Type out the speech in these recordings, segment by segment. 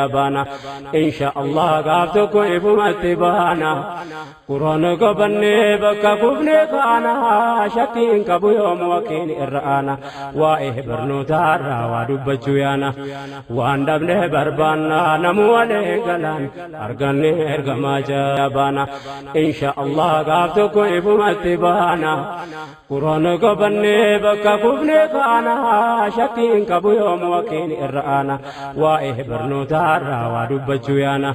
Baana insha Allah gaaf tokko ifumatti baana Quraana qabannee bakka kufnee kaana shakkiin qabu yoom wakiin irra aana waa'ee barnootaarraa waa dubbachuu yaana waan dhabne barbaanna namu walee galaan arganne ergamaa jabaana insha Allah gaaf tokko ifumatti baana Quraana qabannee bakka kufnee kaana shakkiin qabu yoom wakiin irra aana waa'ee barnootaarraa waa dubbachuu yaana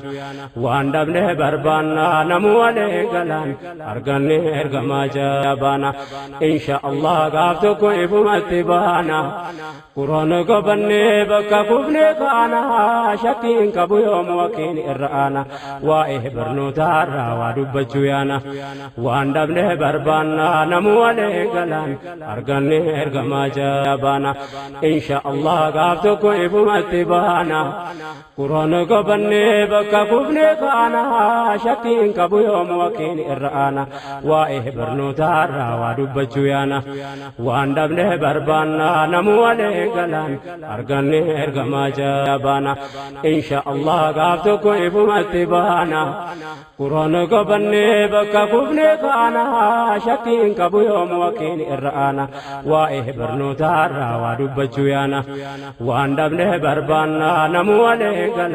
waan dhabne barbaanna namu walee galaan arganne ergamaa jabaana insha Allah gaaf tokko ifumatti baana Quraana qabannee bakka kufnee kaana shakkiin qabu yoom wakiin irra aana waa'ee barnootaarraa waa dubbachuu yaana waan dhabne barbaanna namu walee galaan arganne ergamaa jabaana insha Allah gaaf tokko ifumatti baana Quraana qabannee bakka kufnee kaana shakkiin qabu yoom wakiin irra aana waa'ee barnootaarraa waa dubbachuu yaana waan dhabne barbaanna namu walee galaan arganne ergamaa jabaana insha Allah gaaf tokko ifumatti baana Quraana qabannee bakka kufnee kaana shakkiin qabu yoom wakiin irra aana waa'ee barnootaarraa waa dubbachuu yaana waan dhabne barbaanna namu walee galaan.